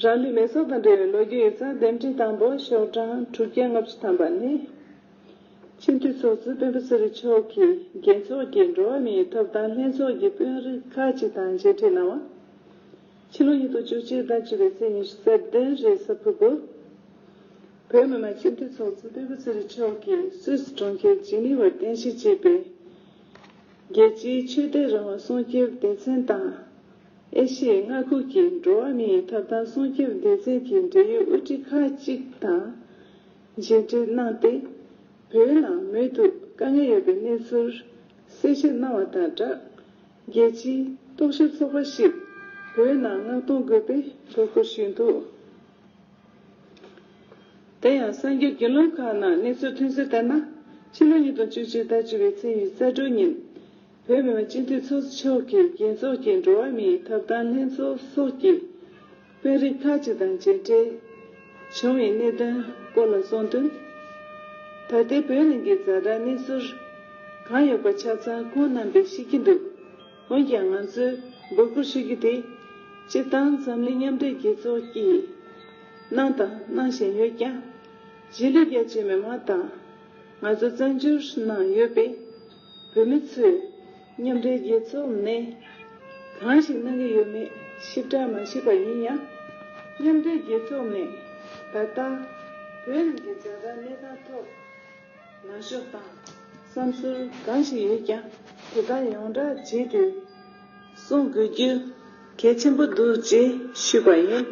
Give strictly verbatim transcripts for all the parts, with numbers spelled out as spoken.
རང་ལུས་མེ་སྲེག་དང་འབྲེལ་བའི་ལོ་རྒྱུས་ཡིག་ཚགས་འདེམས་སྒྲིག་དང་པོ་ཤོག་གྲངས་དྲུག་བརྒྱ་ལྔ་བཅུ་ཐམ་པ་ནི། སྤྱི་འཐུས་ཚོགས་གཙོ་སྤེན་པ་ཚེ་རིང་མཆོག་གིས་རྒྱལ་ཚོགས་ཀྱི་འགྲོ་བ་མིའི་ཐོབ་ཐང་ལྷན་ཚོགས་ཀྱི་དཔོན་རིགས་ཁག་ཅིག་དང་མཇལ་འཕྲད་གནང་བ། ཕྱི་ལོ་ཉིས་སྟོང་བཅུ་གཅིག་ཟླ་བཅུ་པའི་ཚེས་ཉི་ཤུ་རྩ་བདུན་རེས་གཟའ་ཕུར་བུ། བོད་མི་མང་སྤྱི་འཐུས་ཚོགས་གཙོ་སྤེན་པ་ཚེ་རིང་མཆོག་གིས་སུད་སི་གྲོང་ཁྱེར་ཇི་ནི་ཝར་རྟེན་གཞི་བྱས་པའི་རྒྱལ་སྤྱིའི་ཆོས་དད་རང་དབང་སྲུང་སྐྱོབ་སྡེ་ཚན་དང་། ཨེ་ཤི་ཡའི་མངའ་ཁུལ་གྱི་འགྲོ་བ་མིའི་ཐོབ་ཐང་སྲུང་སྐྱོབ་སྡེ་ཚན་གྱི་འབྲེལ་ཡོད་དབུ་ཁྲིད་ཁག་ཅིག་དང་མཇལ་འཕྲད་གནང་སྟེ། བོད་ནང་མུ་མཐུད་དཀའ་ངལ་ཡོད་པའི་གནས་ཚུལ་གསལ་བཤད་གནང་བ་དང་སྦྲགས། རྒྱལ་སྤྱིའི་རྟོག་ཞིབ་ཚོགས་པ་ཞིག་བོད་ནང་མངགས་གཏོང་དགོས་པའི་འབོད་སྐུལ་ཞུས་འདུག་དེ་ཡང་གསར་འགྱུར་བརྒྱུད་ལམ་ཁག་ནང་གནས་ཚུལ་ཐོན་གསལ་ལྟར་ན། ཕྱི་ལོ་ཉིས་སྟོང་བཅུ་གཅིག་ཟླ་བཅུ་པའི་ཚེས་ཉི་ཤུ་རྩ་དྲུག་ཉིན། བོད་མི་མང་སྤྱི་འཐུས་ཚོགས་གཙོ་མཆོག་གིས་རྒྱལ་ཚོགས་ཀྱི་འགྲོ་བ་མིའི་ཐོབ་ཐང་ལྷན་ཚོགས་སོགས་ཀྱི་དཔོན་རིགས་ཁག་ཅིག་དང་མཇལ་འཕྲད་བྱུང་བའི་གནད་དོན་སྐོར་ལ་གསུངས་དོན། ད་ལྟའི་བོད་ནང་གི་ཛ་དྲག་གནས་ཚུལ་གང་ཡོད་པ་ཆ་ཚང་ཁོང་རྣམ་པས་ཤེས་ཀྱི་འདུག་འོན་ཀྱང་ང་ཚོས་འབོད་སྐུལ་ཞུ་རྒྱུ་དེ། སྤྱིར་བཏང་འཛམ་གླིང་མཉམ་འབྲེལ་རྒྱལ་ཚོགས་ཀྱིས་གནང་དང་གནང་བཞིན་ཡོད་ཀྱང་། གཞིས་ལུས་རྒྱ་ཆེའི་མི་མང་དང་། ང་ཚོ་བཙན་བྱོལ་ནང་ཡོད་པའི་བོད་མི་ཚོས་མཉམ་འབྲེལ་རྒྱལ་ཚོགས་ནས་གང་ཞིག་གནང་གི་ཡོད་མེད་ཞིབ་ཕྲ་མ་ཤེས་པ་ཡིན་ཡང་། མཉམ་འབྲེལ་རྒྱལ་ཚོགས་ནས་ད་ལྟ་བོད་ནང་གི་ཛ་དྲག་གནས་སྟངས་ཐོག་ལངས་ཕྱོགས་དང་བསམ་ཚུལ་གང་ཞིག་ཡོད་ཀྱང་། དེ་དག་ཡོངས་བསྒྲགས་བྱས་ཏེ་གསུང་དགོས་རྒྱུ་གལ་ཆེན་པོ་འདུག་ཅེས་ཞུས་པ་ཡིན།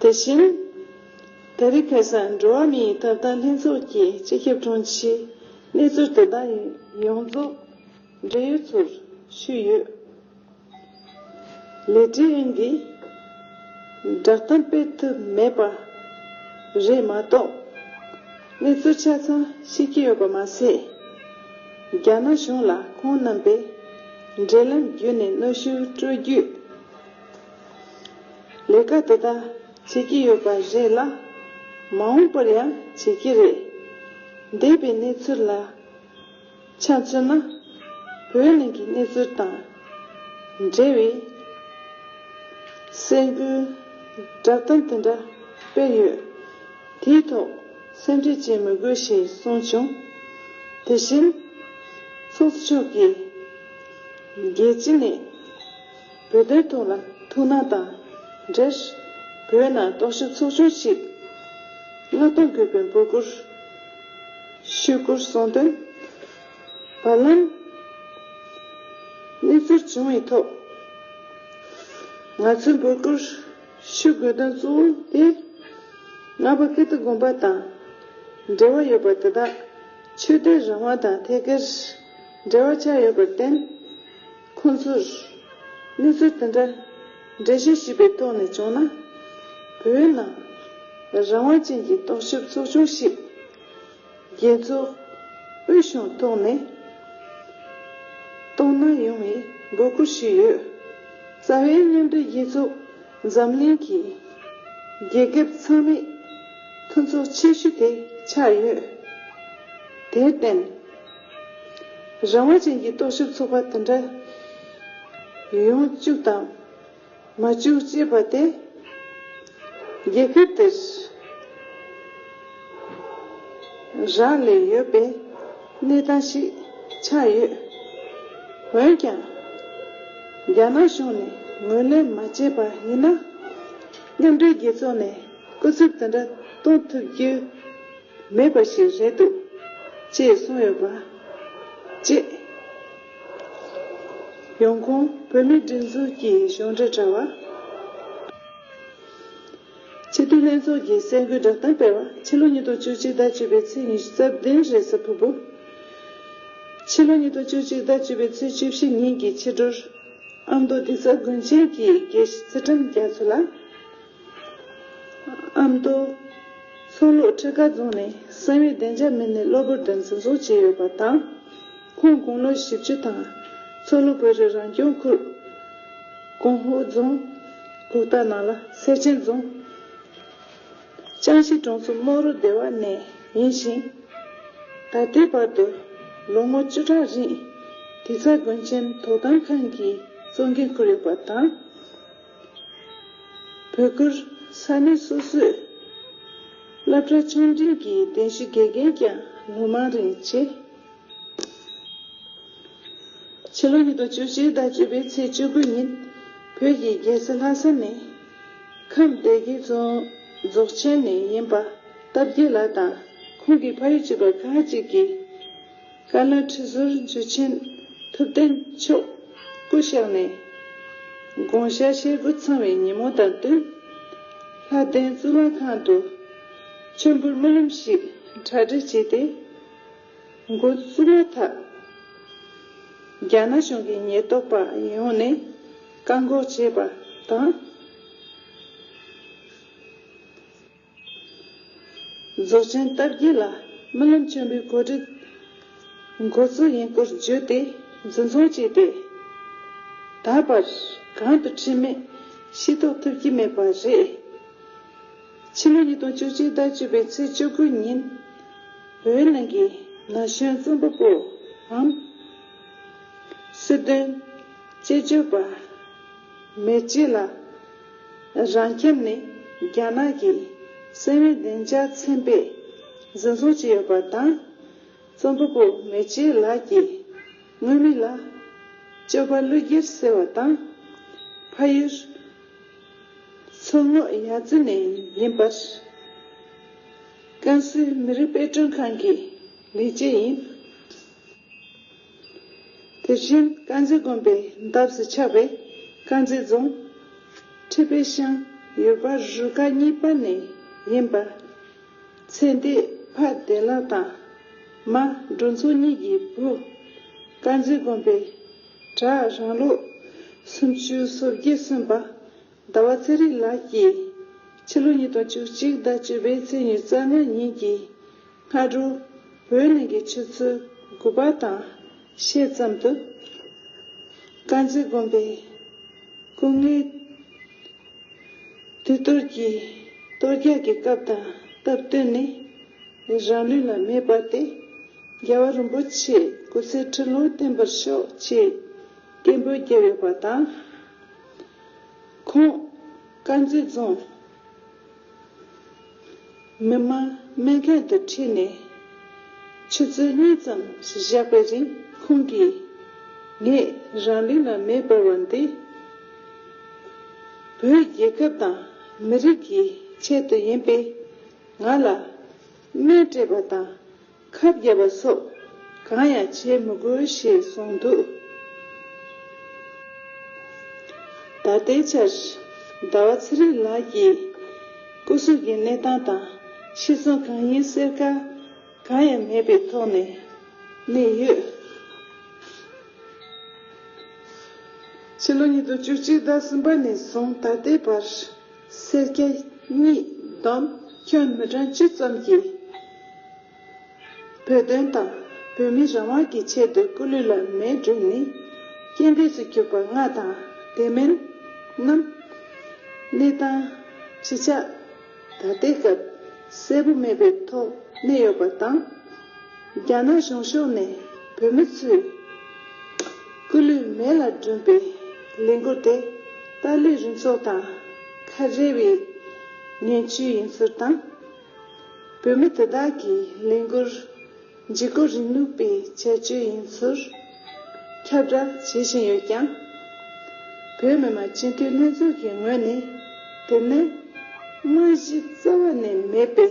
དེ་བཞིན། ད་རེས་ཁ་སང་འགྲོ་བ་མིའི་ཐོབ་ཐང་ལྷན་ཚོགས་ཀྱི་སྤྱི་ཁྱབ་དྲུང་ཆེས་གནས་ཚུལ་དེ་དག་ཡོངས་རྫོགས་འབྲེལ་ཡོད་ཚོར་ཞུས་ཡོད། ལས་བྲེལ་དབང་གིས་བསྒྲགས་གཏམ་སྤེལ་ཐུབ་མེད་པ་རེད་མ་གཏོགས། གནས་ཚུལ་ཆ་ཚང་ཤེས་ཀྱི་ཡོད་པ་མ་ཟད། རྒྱ་ནག་གཞུང་ལ་ཁོང་རྣམ་པས་འབྲེལ་ལམ་བརྒྱུད་ནས་གནོན་ཤུགས་སྤྲོད་རྒྱུའི་ལས་ཀ་དེ་དག་བྱེད་ཀྱི་ཡོད་པ་རེད་ལ། མ་འོངས་པར་ཡང་བྱེད་ཀྱི་རེད། འདས་པའི་གནས་ཚུལ་ལ་ཆ་མཚོན་ན། བོད་ནང་གི་གནས་ཚུལ་དང་འབྲེལ་བའི་གསར་འགྱུར་བསྒྲགས་གཏམ་དེ་འདྲ་སྤེལ་ཡོད། དེའི་ཐོག་སེམས་ཁྲལ་བྱེད་མི་དགོས་ཞེས་གསུངས་བྱུང་། དེ་བཞིན། ཚོགས་གཙོ་མཆོག་གིས་རྒྱལ་སྤྱི་ནས་བོད་དོན་ཐོག་ལ་ཐུགས་སྣང་དང་འབྲེལ། བོད་ནང་རྟོག་ཞིབ་ཚོགས་ཆུང་ཞིག་མངགས་གཏོང་དགོས་པའི་འབོད་སྐུལ་ཞུ་སྐུལ་གསུངས་དོན། བར་ལམ་གནས་ཚུལ་བྱུང་བའི་ཐོག་ང་ཚོས་འབོད་སྐུལ་ཞུ་དགོས་དོན་གཙོ་བོ་དེ། རྔ་པ་ཀིརྟི་དགོན་པ་དང་འབྲེལ་བ་ཡོད་པ་དེ་དག་ཆོས་དད་རང་དབང་དང་ཐད་ཀར་འབྲེལ་བ་ཆགས་ཡོད་པར་བརྟེན། ཁོང་ཚོར་གནས་ཚུལ་དེ་འདྲ་འགྲེལ་བཤད་ཞུས་པའི་ཐོག་ནས་བྱུང་ན། བོད་ནང་རང་དབང་ཅན་གྱི་རྟོག་ཞིབ་ཚོགས་ཆུང་ཞིག་རྒྱལ་ཚོགས་དབུས་གཞུང་ཐོག་ནས་གཏོང་གནང་ཡོང་བའི་འབོད་སྐུལ་ཞུས་ཡོད། རྩ་བའི་མཉམ་འབྲེལ་རྒྱལ་ཚོགས་འཛམ་གླིང་གི་རྒྱལ་ཁབ་ཚང་མའི་མཐུན་ཚོགས་ཆེ་ཤོས་དེ་ཆགས་ཡོད། དེར་བརྟེན། རང་དབང་ཅན་གྱི་རྟོག་ཞིབ་ཚོགས་པ་དེ་འདྲ་ཡོང་བཅུག་དང་མ་བཅུག་ཅེས་པ་དེ། རྒྱལ་ཁབ་དེར་རག་ལས་ཡོད་པའི་གནས་སྟངས་ཤིག་ཆགས་ཡོད། འོན་ཀྱང་། རྒྱ་ནག་གཞུང་ནས་ངོས་ལེན་མ་བྱས་པ་ཡིན་ན། མཉམ་འབྲེལ་རྒྱལ་ཚོགས་ནས་སྐུ་ཚབ་དེ་འདྲ་གཏོང་ཐུབ་རྒྱུ་མེད་པ་ཞིག་རེད་འདུག་ཅེས་གསུངས་ཡོད་པ་བཅས། ཡོང་ཁུངས་བོད་མིའི་སྒྲིག་འཛུགས་ཀྱི་གཞུང་འབྲེལ་དྲ་བ། སྤྱི་འཐུས་ལྷན་ཚོགས་ཀྱི་གསར་འགོད་བསྒྲགས་གཏམ་སྤེལ་བ། ཕྱི་ལོ་ཉིས་སྟོང་བཅུ་གཅིག་ཟླ་བཅུ་པའི་ཚེས་ཉི་ཤུ་རྩ་བདུན་རེས་གཟའ་ཕུར་བུ། ཕྱི་ལོ་ཉིས་སྟོང་བཅུ་གཅིག་ཟླ་བཅུ་པའི་ཚེས་བཅུ་བཞི་ཉིན་གྱི་ཕྱི་དྲོར། ཨ་མདོ་དིག་ཚལ་དགོན་ཆེན་གྱི་དགེ་བཤེས་ཚེ་བཀྲམ་རྒྱ་མཚོ་ལགས། ཨ་མདོ་མཚོ་ལྷོ་ཁྲི་ཀ་རྫོང་ནས་གསང་བའི་བདེ་འཇགས་མི་སྣའི་གློ་བུར་དུ་འཛིན་བཟུང་བྱས་ཡོད་པ་དང་། ཁོང་དགུང་ལོ་བཞི་བཅུ་དང་། མཚོ་ལྷོ་བོད་རིགས་རང་སྐྱོང་ཁུལ་གུང་ཧོ་རྫོང་གུག་རྟ་ནང་ལ་སེར་ཆེན་རྫོང་ལྕང་གཞི་གྲོང་ཚོ་རྨོག་རུ་སྡེ་བ་ནས་ཡིན་ཞིང་། ད་ལྟའི་བར་དུ་ལོ་ངོ་བཅུ་ཕྲག་རིང་དིག་ཚལ་དགོན་ཆེན་དོ་དམ་ཁང་གི་གཙོ་འགན་འཁུར་ཡོད་པ་དང་། བོད་ཁུལ་ས་གནས་སོ་སོའི་སློབ་གྲྭ་ཆུང་འབྲིང་གི་གདན་ཞུ་དགེ་རྒན་ཀྱང་ལོ་མང་རིང་བྱས། ཕྱི་ལོ་ཉིས་སྟོང་བཅུ་གཅིག་དང་བཅུ་པའི་ཚེས་བཅུ་དགུ་ཉིན་བོད་ཀྱི་རྒྱལ་ས་ལྷ་ས་ནས་ཁམས་སྡེ་དགེ་རྫོང་རྫོགས་ཆེན་ནས་ཡིན་པ་སྟབས་རྒྱལ་ལགས་དང་ཁོང་གི་ཕ་ཡུལ་གཅིག་པ་ཁག་ཅིག་གིས། བཀའ་བློན་ཁྲི་ཟུར་འཇུ་ཆེན་ཐུབ་བསྟན་མཆོག་སྐུ་གཤེགས་ནས་དགོངས་ཞག་བཞེས་འགོ་ཚང་བའི་ཉིན་མོ་དང་བསྟུན། ལྷ་ལྡན་གཙུག་ལག་ཁང་དུ་མཆོད་འབུལ་སྨོན་ལམ་ཞིག་གྲ་སྒྲིག་བྱས་ཏེ། འགོ་བཙུགས་མ་ཐག་རྒྱ་ནག་གཞུང་གི་ཉེན་རྟོག་པ་ཡོང་ནས་བཀག་འགོག་བྱས་པ་དང་། རྫོགས་ཆེན་སྟབས་རྒྱལ་ལ་སྨོན་ལམ་མཆོད་འབུལ་གོ་སྒྲིག་འགོ་ཚུགས་ཡིན་སྐོར་བརྗོད་དེ་འཛིན་བཟུང་བྱས་ཏེ། ད་བར་གང་དུ་ཁྲིད་མེད་ཤེས་རྟོགས་ཐུབ་ཀྱི་མེད་པ་རེད། ཕྱི་ལོ་ཉིས་སྟོང་བཅུ་གཅིག་ཟླ་བཅུ་པའི་ཚེས་བཅུ་དགུ་ཉིན་བོད་ནང་གི་ན་གཞོན་རྩོམ་པ་པོའམ་སྲིད་དོན་དཔྱད་བརྗོད་པ་མེ་ལྕེ་ལགས་རང་ཁྱིམ་ནས་རྒྱ་ནག་གི་སྲིད་དབང་བདེ་འཇགས་ཚན་པས་འཛིན་བཟུང་བྱས་ཡོད་པ་དང་། རྩོམ་པ་པོ་མེ་ལྕེ་ལགས་ཀྱི་དངོས་མིང་ལ་སྐྱོབ་པ་ཀླུ་རྒྱལ་ཟེར་བ་དང་། ཕ་ཡུལ་མཚོ་ངོགས་ཡ་རྩེ་ནས་ཡིན་པར། ཀན་སུའུ་མི་རིགས་དཔེ་སྐྲུན་ཁང་གི་ལས་བྱེད་ཡིན། དེ་བཞིན་དཀར་མཛེས་དགོན་པའི་འདབས་སུ་ཆགས་པའི་དཀར་མཛེས་རྫོང་ཁྲི་པད་ཤང་ཡུལ་པ་རུ་ཁག་གཉིས་པ་ནས་ཡིན་པ། ཚེ་འདས་ཕ་བདེ་ལགས་དང་མ་འབྲོང་ཚོ་གཉིས་ཀྱི་བུ། དཀར་མཛེས་དགོན་པའི་བྲག་རང་ལོ་སུམ་ཅུ་སོ་བརྒྱད་སོན་པ་ཟླ་བ་ཚེ་རིང་ལགས་ཀྱིས་ཕྱི་ལོ་ཉིས་སྟོང་བཅུ་གཅིག་ཟླ་བཅུ་པའི་ཚེས་ཉེར་ལྔ་ཉིན་གྱི་སྔ་དྲོ་བོད་ནང་གི་ཆུ་ཚོད་དགུ་པ་དང་ཕྱེད་ཙམ་དུ་དཀར་མཛེས་དགོན་པའི་སྐུ་ལྔའི་དུས་གཏོར་གྱི་གཏོར་རྒྱག་གི་སྐབས་དང་སྟབས་བསྟུན་ནས་རང་ལུས་ལ་མེ་སྤར་ཏེ་རྒྱལ་བ་རིན་པོ་ཆེའི་སྐུ་ཚེ་ཁྲི་ལོ་བརྟན་པར་ཤོག་ཅེས་སྐད་འབོད་བརྒྱབ་ཡོད་པ་དང་། ཁོང་དཀར་མཛེས་རྫོང་མི་དམངས་སྨན་ཁང་དུ་ཁྲིད་ནས་ཆུ་ཚོད་གཉིས་ཙམ་ཞིག་བཞག་པའི་རིང་ཁོང་གིས་ངས་རང་ལུས་ལ་མེ་སྤར་བ་འདི་བོད་རྒྱལ་ཁབ་དང་མི་རིགས་ཀྱི་ཆེད་དུ་ཡིན་པས་ང་ལ་སྨན་སྤྲད་པ་དང་། ཁབ་བརྒྱབ་པ་སོགས་གང་ཡང་བྱེད་མི་དགོས་ཞེས་གསུངས་འདུག་ད་ལྟའི་ཆར་ཟླ་བ་ཚེ་རིང་ལགས་ཀྱི་སྐུ་གཟུགས་ཀྱི་གནས་སྟངས་དང་ཤི་གསོན་གང་ཡིན་གསལ་ཁ་གང་ཡང་མེད་པའི་ཐོག་ནས་གནས་ཡོད། ཕྱི་ལོ་ཉིས་སྟོང་བཅུ་གཅིག་ཟླ་གསུམ་པ་ནས་བཟུང་ད་ལྟའི་བར་སེར་སྐྱ་གཉིས་བསྡོམས་ཁྱོན་མི་གྲངས་བཅུ་ཙམ་གྱིས། བོད་དོན་དང་བོད་མིའི་རང་དབང་གི་ཆེད་དུ་སྐུ་ལུས་ལ་མེ་སྦྲུམ་ནས་རྐྱེན་འདས་སུ་གྱུར་པ་ལྔ་དང་དེ་མིན་རྣམས་གནས་སྟངས་ཇི་ཆགས་ད་ལྟའི་སྐབས་གསལ་པོ་མེད་པའི་ཐོག་གནས་ཡོད་པ་དང་། རྒྱ་ནག་གཞུང་ཕྱོགས་ནས་བོད་མི་ཚོའི་སྐུ་ལུས་མེ་ལ་སྦྲུམ་པའི་ལས་འགུལ་དེ་ཏཱ་ལའི་རུ་ཚོགས་དང་ཁ་བྲལ་བའི་ངན་བྱུས་ཡིན་ཚུལ་དང་། བོད་མི་དེ་དག་གི་ལས་འགུལ་འཇིགས་སྐུལ་རིང་ལུགས་པའི་བྱ་སྤྱོད་ཡིན་ཚུལ་ཁྱབ་བསྒྲགས་བྱེད་བཞིན་ཡོད་ཀྱང་། བོད་མི་མང་སྤྱི་འཐུས་ལྷན་ཚོགས་ཀྱི་ངོས་ནས་དེ་ནི་རྨང་གཞི་རྩ་བ་ནས་མེད་པའི་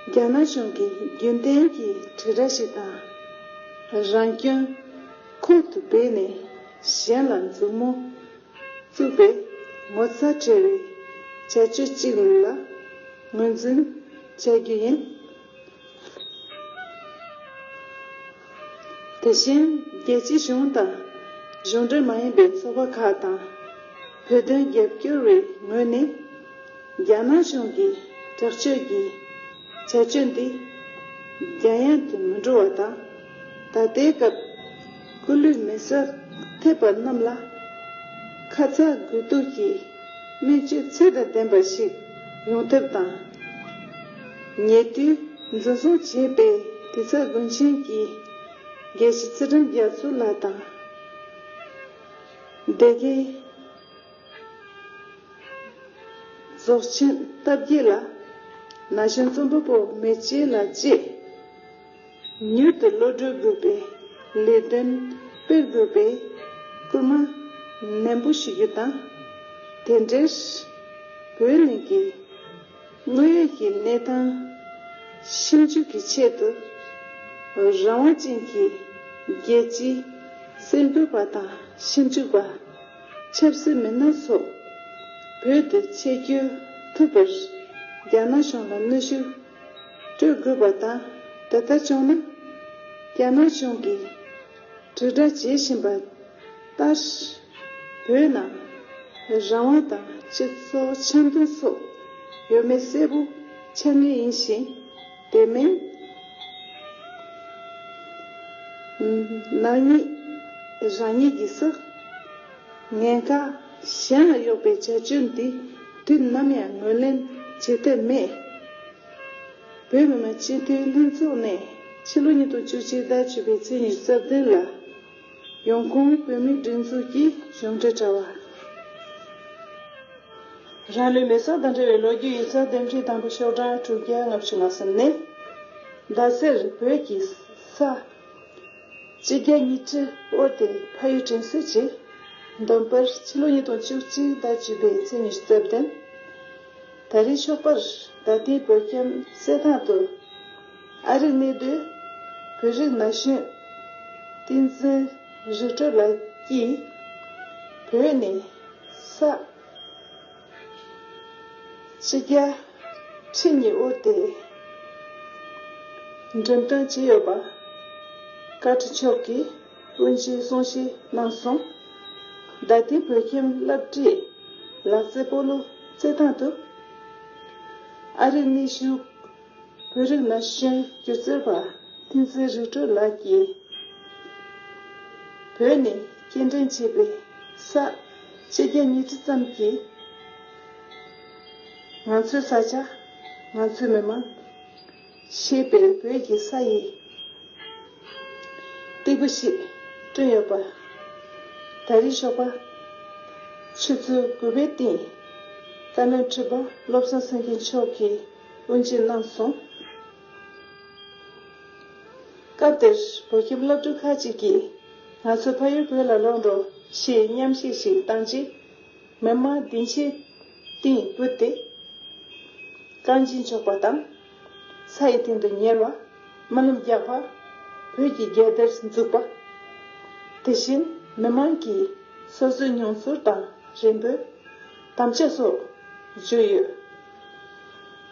རྒྱ་ནག་གཞུང་གི་རྒྱུན་ལྡན་གྱི་དྲིལ་བསྒྲགས་ཤིག་དང་། རང་སྐྱོན་ཁོག་ཏུ་སྦས་ནས་གཞན་ལ་མཛུབ་མོ་བཙུགས་པའི་ངོ་ཚ་བྲལ་བའི་བྱ་སྤྱོད་ཅིག་ལ་ངོས་འཛིན་བྱ་རྒྱུ་ཡིན། དེ་བཞིན་རྒྱལ་སྤྱིའི་གཞུང་དང་གཞུང་འབྲེལ་མ་ཡིན་པའི་ཚོགས་པ་ཁག་དང་བོད་དོན་རྒྱབ་སྐྱོར་བའི་ངོས་ནས་རྒྱ་ནག་གཞུང་གི་དྲག་སྤྱོད་ཀྱི་བྱ་སྤྱོད་འདི་རྒྱ་ཡན་དུ་མི་འགྲོ་བ་དང་། ད་ལྟའི་སྐབས་སྐུ་ལུས་མེ་སྲེག་ཐེབས་པ་རྣམས་ལ་ཁ་ཚ་དགོས་གཏུགས་ཀྱི་སྨན་བཅོས་ཚད་དང་ལྡན་པ་ཞིག་ཡོང་ཐབས་དང་། ཉེ་དུས་འཛིན་བཟུང་བྱས་པའི་དིང་རི་དགོན་ཆེན་གྱི་དགེ་བཤེས་ཚེ་བཀྲ་རྒྱ་མཚོ་ལགས་དང་། སྡེ་དགེ། རྫོགས་ཆེན་རྟ་བརྒྱད་ལ། ན་གཞོན་རྩོམ་པ་པོ་མེ་ལྕེ་ལ་གཅེས། མྱུར་དུ་བློ་གྲོས་དགོས་པའི་ལས་དོན་སྤེལ་དགོས་པའི་སྐུལ་མ་ནན་པོ་ཞུ་རྒྱུ་དང་། དེ་འབྲེལ་བོད་ནང་གི་དངོས་ཡོད་ཀྱི་གནས་སྟངས་ཞིབ་འཇུག་གི་ཆེད་དུ། རང་དབང་ཅན་གྱི་རྒྱལ་སྤྱིའི་གསར་འགོད་པ་དང་ཞིབ་འཇུག་པ། ཆབ་སྲིད་མི་སྣ་སོགས་བོད་དུ་ཆེད་བསྐྱོད་ཐུབ་པར་རྒྱ་ནག་གཞུང་ལ་གནོན་ཤུགས་སྤྲོད་དགོས་པ་དང་། ད་ལྟ་བྱུང་ན་རྒྱ་ནག་གཞུང་གིས་དྲིལ་བསྒྲགས་བྱེད་བཞིན་པ་ལྟར། བོད་ནང་རང་དབང་དང་སྤྱི་ཚོགས་འཆམ་མཐུན་སོགས་ཡོད་མེད་གསལ་པོ་ཆགས་ངེས་ཡིན་ཞིང་། དེ་མིན་ནག་ཉེས་རང་ཉིད་ཀྱི་ས་ཉེན་ཁ་གཞན་ལ་གཡོགས་པའི་བྱ་སྤྱོད་འདི་དུས་ནམ་ཡང་ངོས་ལེན་བྱེད་ཐབས་མེད། བོད་མི་མང་སྤྱི་འཐུས་ལྷན་ཚོགས་ནས་ཕྱི་ལོ་ཉིས་སྟོང་བཅུ་གཅིག་ཟླ་བཅུ་པའི་ཚེས་ཉི་ཤུ་རྩ་བདུན་ལ་ཡོང་ཁུངས་བོད་མིའི་སྒྲིག་འཛུགས་ཀྱི་གཞུང་འབྲེལ་དྲ་བ། རང་ལུས་མེ་སྲེག་དང་འབྲེལ་བའི་ལོ་རྒྱུས་ཡིག་ཚགས་དེབ་ཕྲེང་དང་པོ་ཤོག་གྲངས་དྲུག་བརྒྱ་ལྔ་བཅུ་ང་གསུམ་ནས། ཟླ་ཟེར་བོད་ཀྱི་ས་གཅིག་བརྒྱ་ཉི་ཁྲི་དབོར་ཏེ་ཕ་ཡུལ་དྲན་གསོའི་ཆེད་འདོན་པར་ཕྱི་ལོ་ཉིས་སྟོང་བཅུ་གཅིག་ཟླ་བཅུ་པའི་ཚེས་ཉི་ཤུ་རྩ་བདུན། ད་རེས་ཞོགས་པར་རྡ་སྟེང་བོད་ཁྱིམ་གསེར་ཐང་དུ་ཨ་རིར་གནས་སྡོད་བོད་རིགས་ན་གཞོན་བསྟན་འཛིན་རིག་གྲོལ་ལགས་ཀྱིས་བོད་ནས་ས་གཅིག་བརྒྱ་ཁྲི་གཉིས་དབོར་ཏེ་འགྲེམས་སྟོན་བྱས་ཡོད་པ་བཀའ་ཁྲི་མཆོག་གིས་དབུ་འབྱེད་གསུང་བཤད་གནང་སོང་། རྡ་སྟེང་བོད་ཁྱིམ་སློབ་གྲྭའི་ལག་རྩེད་སྤོ་ལོ་རྩེད་ཐང་དུ་ཨ་རིར་གནས་བཞུགས་བོད་རིགས་ན་གཞོན་སྒྱུ་རྩལ་པ་བསྟན་འཛིན་རིག་གྲོལ་ལགས་ཀྱིས་བོད་ནས་སྐྱེལ་འདྲེན་བྱས་པའི་ས་གཅིག་བརྒྱ་ཉི་ཁྲི་ཙམ་གྱིས་ང་ཚོའི་ས་ཆ། ང་ཚོའི་མི་མང་ཞེས་པའི་བོད་ཀྱི་ས་ཡི་སྟེགས་བུ་ཞིག་བསྐྲུན་ཡོད་པ། ད་རེས་ཞོགས་པ་ཆུ་ཚོད་དགུ་པའི་སྟེང་བཀའ་བློན་ཁྲི་པ་བློ་བཟང་སེང་གེ་མཆོག་གིས་དབུ་འབྱེད་གནང་སོང་། སྐབས་དེར་བོད་ཁྱིམ་སློབ་ཕྲུག་ཁག་ཅིག་གིས་ང་ཚོ་ཕ་ཡུལ་བོད་ལ་ལོག་འགྲོ་ཞེས་མཉམ་བཤད་ཞིག་བཏང་རྗེས། མི་མང་སྡིངས་ཆའི་སྟེང་བུད་དེ། རྐང་རྗེས་འཇོག་པ་དང་། ས་ཡི་སྟེང་དུ་ཉལ་བ། རྨི་ལམ་རྒྱག་པ། བོད་ཀྱི་རྒྱལ་དར་འཛུགས་པ། དེ་བཞིན་མི་མང་གིས་སོ་སོའི་མྱོང་ཚོར་དང་རེ་འབོད། དམ་བཅའ་སོགས་བརྗོད་ཡོད།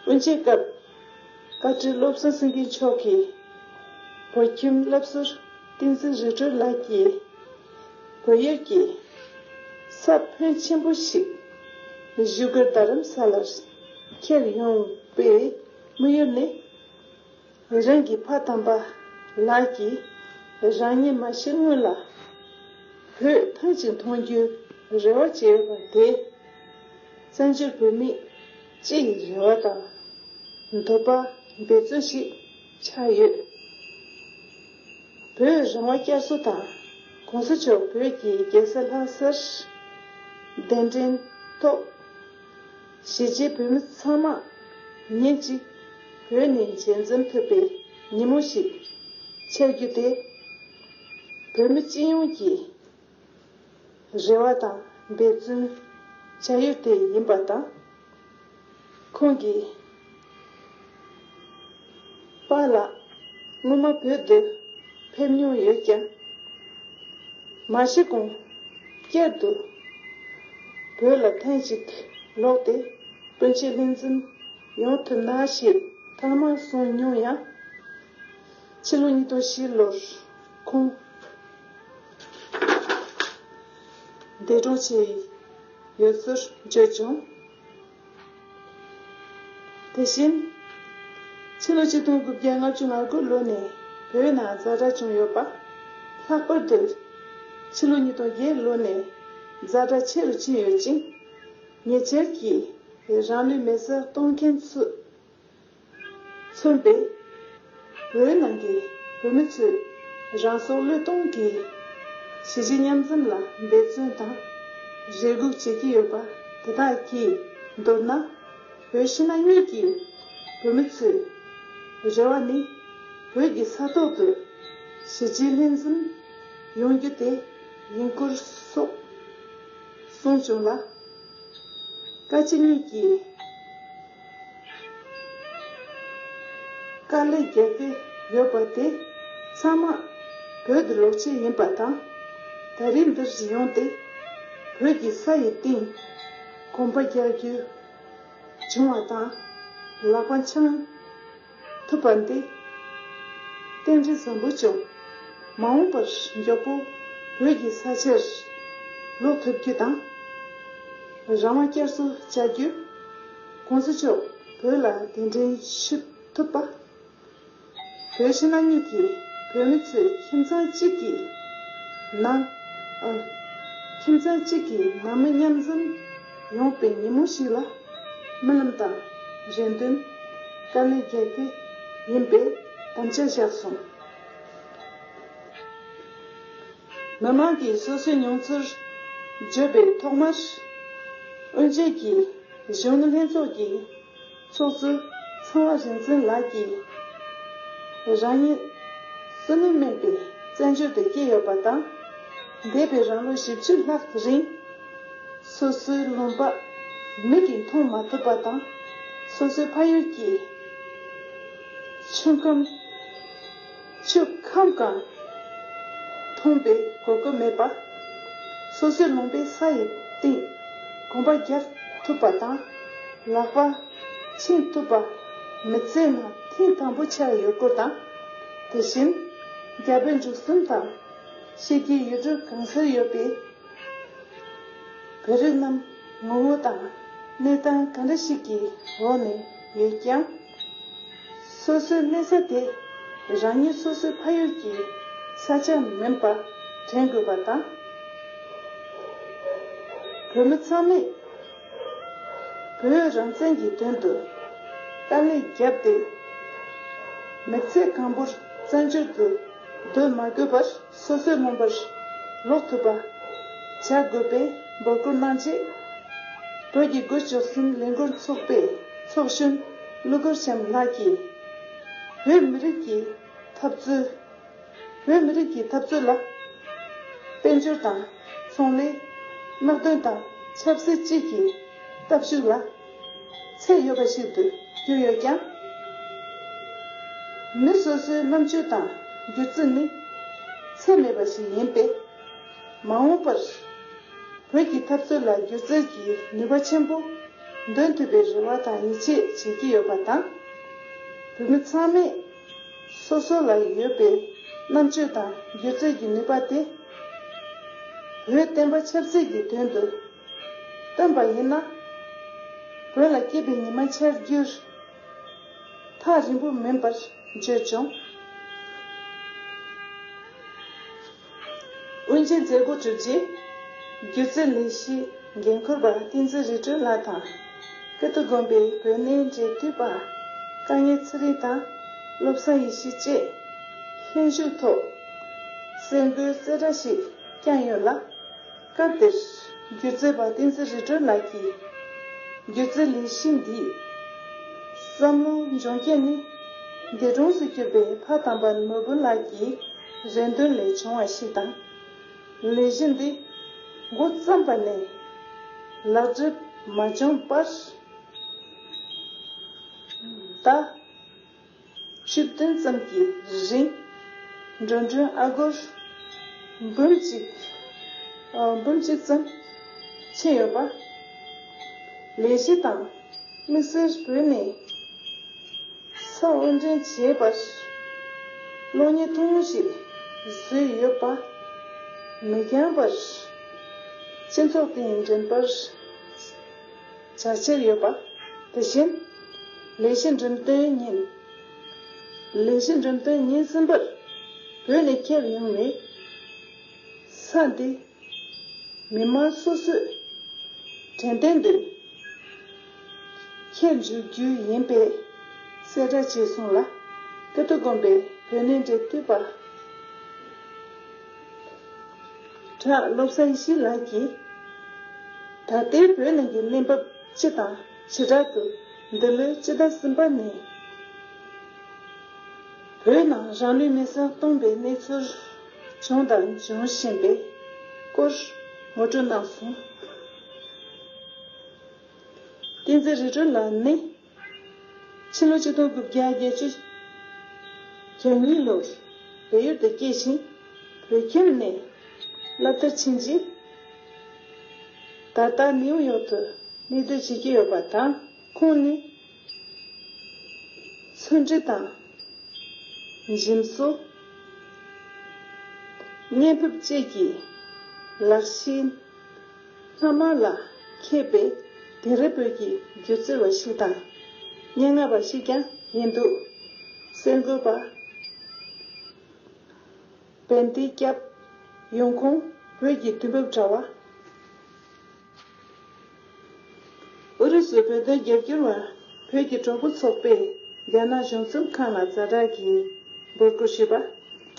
དབུ་འབྱེད་སྐབས་བཀའ་ཁྲི་བློ་བཟང་སེང་གེ་མཆོག་གིས་བོད་ཁྱིམ་སློབ་ཟུར་བསྟན་འཛིན་རིག་གྲོལ་ལགས་ཀྱིས་བོད་ཡུལ་གྱི་ས་ཕོན་ཆེན་པོ་ཞིག་བཞུགས་སྒར་རྡ་རམ་ས་ལར་ཁྱེར་ཡོང་བའི་དམིགས་ཡུལ་ནི། རང་གི་ཕ་དམ་པ་ལགས་ཀྱིས་རང་ཉིད་མ་ཤི་སྔོན་ལ་བོད་ཐེངས་གཅིག་མཐོང་རྒྱུའི་རེ་བ་བཅས་ཡོད་པ་དེ། བཙན་བྱོལ་བོད་མི་སྤྱི་ཡི་རེ་བ་དང་འདོད་པ་འབད་བརྩོན་ཞིག་ཆགས་ཡོད། བོད་རང་དབང་བསྐྱར་གསོ་དང་གོང་ས་མཆོག་བོད་ཀྱི་རྒྱལ་ས་ལྷ་སར་གདན་འདྲེན་ཐོག་གཞིས་བྱེས་བོད་མི་ཚང་མ་ཉིན་གཅིག་བོད་ནས་མཇལ་འཛོམས་ཐུབ་པའི་ཉིན་མོ་ཞིག་ཆགས་རྒྱུ་དེ། བོད་མི་སྤྱི་ཡོངས་ཀྱི་རེ་བ་དང་འབད་བརྩོན་བྱ་ཡུལ་དེ་ཡིན་པ་དང་། ཁོང་གི་པཱ་ལགས་སྔོན་མ་བོད་དུ་ཕེབས་མྱོང་ཡོད་ཀྱང་། མ་ཤི་གོང་བསྐྱར་དུ་བོད་ལ་ཐེངས་ཤིག་ལོག་སྟེ་སྤུན་མཆེད་ལྷན་འཛོམས་ཡོང་ཐུབ་ན་ཞེས་ཐེངས་མང་གསུངས་མྱོང་ཡང་། ཕྱི་ལོ་ཉིས་སྟོང་བཞི་ལོར་ཁོང་འདས་གྲོངས་བྱས་ཡོད་ཚུལ་བརྗོད་བྱུང་། དེ་བཞིན། ཕྱི་ལོ་ཆིག་སྟོང་དགུ་བརྒྱ་ལྔ་བཅུ་ང་དགུ་ལོ་ནས་བོད་ནང་ཛ་དྲག་བྱུང་ཡོད་པ། ལྷག་པར་དུ་ཕྱི་ལོ་ཉིས་སྟོང་བརྒྱད་ལོ་ནས་ཛ་དྲག་ཆེ་རུ་ཕྱིན་ཡོད་ཅིང་། ཉེ་ཆར་གྱི་རང་ལུས་མེ་སྲེག་གཏོང་མཁན་ཚོས་མཚོན་པའི་བོད་ནང་གི་བོད་མི་ཚོས་རང་སྲོག་བློས་གཏོང་གིས་གཞིས་བྱེས་མཉམ་འཛོམས་ལ་འབད་བརྩོན་དང་རེ་སྒུག་བྱེད་ཀྱི་ཡོད་པ་དེ་དག་གིས་མདོར་ན། བོད་ཕྱི་ནང་གཉིས་ཀྱི་བོད་མི་ཚོའི་རེ་བ་ནི། བོད་ཀྱི་ས་ཐོག་ཏུ་གཞིས་བྱེས་ལྷན་འཛོམས་ཡོང་རྒྱུ་དེ་ཡིན་སྐོར་སོགས་གསུངས་བྱུང་ལ། བཀའ་སྤྱི་གཉིས་ཀྱིས་དཀའ་ལས་རྒྱག་གི་ཡོད་པ་དེ་ཚང་མ་བོད་དུ་ལོག་ཆེད་ཡིན་པ་དང་། ད་རེས་འདིར་ཡོང་སྟེ་བོད་ཀྱི་ས་ཡི་སྟེང་གོམ་པ་རྒྱག་རྒྱུ་བྱུང་བ་དང་། ལག་པ་འཆང་ཐུབ་པ་འདི་རྟེན་འབྲེལ་བཟང་པོ་བྱུང་། མ་འོངས་པར་མགྱོགས་པོ་བོད་ཀྱི་ས་ཆར་ལོག་ཐུབ་རྒྱུ་དང་། རང་དབང་བསྐྱར་གསོ་བྱ་རྒྱུ། གོང་ས་མཆོག་བོད་ལ་གདན་འདྲེན་ཞུ་ཐུབ་པ། བོད་ཕྱི་ནང་གཉིས་ཀྱི་བོད་མི་ཚོས་ཁྱིམ་ཚང་གཅིག་གི་ནང་། ཨ། ཁྱིམ་ཚང་གཅིག་གི་ནང་མི་མཉམ་འཛོམས་ཡོང་པའི་ཉིན་མོ་ཞིག་ལ་སྨོན་ལམ་དང་རེ་འདུན། དཀའ་ལས་རྒྱག་གི་ཡིན་པའི་དམ་བཅའ་བཞག་སོང་། མི་མང་གིས་སོ་སོའི་མྱོང་ཚོར་བརྗོད་པའི་ཐོག་མར། དབུ་འབྱེད་ཀྱི་གཞོན་ནུ་ལྷན་ཚོགས་ཀྱི་ཚོགས་གཙོ་ཚངས་པ་རིག་འཛིན་ལགས་ཀྱིས། རང་ཉིད་བསོད་ནམས་དམན་པའི་བཙན་བྱོལ་དུ་སྐྱེས་ཡོད་པ་དང་། འདས་པའི་རང་ལོ་བཞི་བཅུ་ལྷག་རིང་སོ་སོའི་ལུང་པ་མིག་གིས་མཐོང་མ་ཐུབ་པ་དང་། སོ་སོའི་ཕ་ཡུལ་གྱི་ཆུ་ཁམས། ཆུ་ཁམས་གང་མཐོང་པའི་གོ་སྐབས་མེད་པ། སོ་སོའི་ལུང་པའི་ས་ཡི་སྟེང་གོམ་པ་རྒྱག་ཐུབ་པ་དང་། ལག་པ་འཆང་ཐུབ་པ་མི་ཚེའི་ནང་ཐེངས་དང་པོ་ཆགས་ཡོད་སྐོར་དང་། དེ་བཞིན་རྒྱ་བོད་འབྲུག་གསུམ་དང་ཕྱི་རྒྱལ་ཡུལ་གྲུ་གང་སར་ཡོད་པའི་བོད་རིགས་རྣམས་ངོ་བོ་དང་གནས་སྟངས་ག་འདྲ་ཞིག་གི་འོག་ནས་ཡོད་ཀྱང་། སོ་སོའི་གནས་ས་དེ་རང་ཉིད་སོ་སོའི་ཕ་ཡུལ་གྱི་ས་ཆ་མིན་པ་དྲན་དགོས་པ་དང་། བོད་མི་ཚང་མས་བོད་རང་བཙན་གྱི་དོན་དུ་དཀའ་ལས་བརྒྱབ་སྟེ། མི་ཚེ་གང་པོར་བཙན་བྱོལ་དུ་སྡོད་མ་དགོས་པར། སོ་སོའི་ལུང་པར་ལོག་ཐུབ་པ་བྱ་དགོས་པའི་འབོད་སྐུལ་གནང་རྗེས། བོད་ཀྱི་སྒོ་བཅུ་གསུམ་ལས་འགུལ་ཚོགས་པའི་ཚོགས་གཞོན་ཀླུ་མཁར་བྱམས་ལགས་ཀྱིས། བོད་མི་རིགས་ཀྱི་འཐབ་རྩོད། བོད་མི་རིགས་ཀྱི་འཐབ་རྩོད་ལ་དཔལ་འབྱོར་དང་ཚོང་ལས། དམག་དོན་དང་ཆབ་སྲིད་བཅས་ཀྱི་སྟོབས་ཤུགས་ལ་ཚད་ཡོད་པ་ཞིག་ཏུ་གྱུར་ཡོད་ཀྱང་། མི་སོ་སོའི་རྣམ་དཔྱོད་དང་སྒྱུ་རྩལ་ནི་ཚད་མེད་པ་ཞིག་ཡིན་པས། མ་འོངས་པར་བོད་ཀྱི་འཐབ་རྩོད་ལ་སྒྱུ་རྩལ་གྱི་ནུས་པ་ཆེན་པོ་འདོན་ཐུབ་པའི་རེ་བ་དང་ཡིད་ཆེས་བྱེད་ཀྱི་ཡོད་པ་དང་། བོད་མི་ཚང་མས་སོ་སོ་ལ་ཡོད་པའི་རྣམ་དཔྱོད་དང་སྒྱུ་རྩལ་གྱི་ནུས་པ་དེ་བོད་བསྟན་པ་ཆབ་སྲིད་ཀྱི་དོན་དུ་བཏོན་པ་ཡིན་ན། བོད་ལ་སྐྱིད་པའི་ཉི་མ་འཆར་རྒྱུར་ཐག་རིང་པོ་མིན་པར་བརྗོད་བྱུང་། དབུ་འབྱེད་མཛད་སྒོ་གྲུབ་རྗེས། སྒྱུ་རྩལ་ལས་གཞིའི་འགན་འཁུར་པ་བསྟན་འཛིན་རི་ཁྲོད་ལགས་དང་། ཀིརྟི་དགོན་པའི་བོད་གནས་འབྲེལ་མཐུད་པ་དཀའ་ངལ་ཚེ་རིང་དང་། བློ་བཟང་ཡེ་ཤེས་བཅས་ལྷན་ཞུགས་ཐོག་གསར་འགོད་གསལ་བསྒྲགས་ཤིག་བསྐྱངས་ཡོད་ལ། སྐབས་དེར་སྒྱུ་རྩལ་པ་བསྟན་འཛིན་རི་ཁྲོད་ལགས་ཀྱིས། སྒྱུ་རྩལ་ལས་གཞི་འདིའི་བསམ་བློ་འབྱུང་རྐྱེན་ནི། འདས་གྲོངས་སུ་གྱུར་པའི་ཕ་དམ་པ་ནོར་བུ་ལགས་ཀྱི་རེ་འདུན་ལས་བྱུང་བ་ཞིག་དང་། ལས་གཞི་འདི་འགོ་བརྩམས་པ་ནས་ལག་འགྲུབ་མ་བྱུང་བར། ཟླ་བཅུ་བདུན་ཙམ་གྱི་རིང་། འགྲོ་གྲོན་ཨ་སྒོར་འབུམ་གཅིག་ཨ། འབུམ་གཅིག་ཙམ་ཕྱིན་ཡོད་པ། ལས་གཞི་དང་དམིགས་བསལ་བོད་ནས་ས་དབོར་འདྲེན་བྱས་པར་གློག་བརྙན་ཐུང་ངུ་ཞིག་བཟོས་ཡོད་པ་མི་འགྱངས་པར་སྤྱི་ཚོགས་སྟེང་འགྲེམས་སྤེལ་བྱ་འཆར་ཡོད་པ། དེ་བཞིན་ལས་གཞི་འགྲེམས་སྟོན་ཉིན། ལས་གཞི་འགྲེམས་སྟོན་ཉིན་གསུམ་པར་བོད་ནས་ཁྱབ་ཡོང་བའི་ས་འདི་མི་མང་སོ་སོས་དྲན་རྟེན་དུ་འཁྱེར་འཇུག་རྒྱུ་ཡིན་པའི་གསལ་བསྒྲགས་བྱས་སོང་ལ། ཀིརྟི་དགོན་པའི་བོད་གནས་འབྲེལ་མཐུད་པ་གྲྭ་བློ་བཟང་ཡེ་ཤེས་ལགས་ཀྱིས། ད་ལྟའི་བོད་ནང་གི་གནས་བབ་སྤྱི་དང་བྱེ་བྲག་ཏུ། འདི་ལོའི་སྤྱི་ཟླ་གསུམ་པ་ནས་བོད་ནང་རང་ལུས་མེར་སྲེག་གཏོང་པའི་གནས་ཚུལ་བྱུང་དང་འབྱུང་བཞིན་པའི་སྐོར་ངོ་སྤྲོད་གནང་སོང་། བསྟན་འཛིན་རི་གྲོལ་ལགས་ནི། ཕྱི་ལོ་ཆིག་སྟོང་དགུ་བརྒྱ་བརྒྱད་ཅུ་གྱ་གཉིས་ལོར་བལ་ཡུལ་དུ་སྐྱེས་ཤིང་། བོད་ཁྱིམ་ནས་སློབ་མཐར་ཕྱིན་རྗེས། ད་ལྟ་ནིའུ་ཡོག་ཏུ་གནས་སྡོད་བྱེད་ཀྱི་ཡོད་པ་དང་། ཁོང་ནི་མཚོན་འབྲི་དང་། འཇིམ་བཟོ། བརྙན་ཕབ་བཅས་ཀྱི་ལག་ཤེས་སྣ་མང་ལ་མཁས་པའི་དིང་རི་བོད་ཀྱི་སྒྱུ་རྩལ་བ་ཞིག་དང་། སྙན་ངག་པ་ཞིག་ཀྱང་ཡིན་འདུག་གསར་འགོད་པ་བན་དེ་སྐྱབས། ཡོང་ཁུངས་བོད་ཀྱི་དུས་བབ་དྲ་བ། ཨུ་རུ་སུའི་བོད་དོན་རྒྱབ་སྐྱོར་བ་བོད་ཀྱི་གྲོགས་པོ་ཚོགས་པས་རྒྱ་ནག་གཞུང་ཚབ་ཁང་ལ་ཛ་དྲག་གི་འབོད་སྐུལ་ཞུས་པ།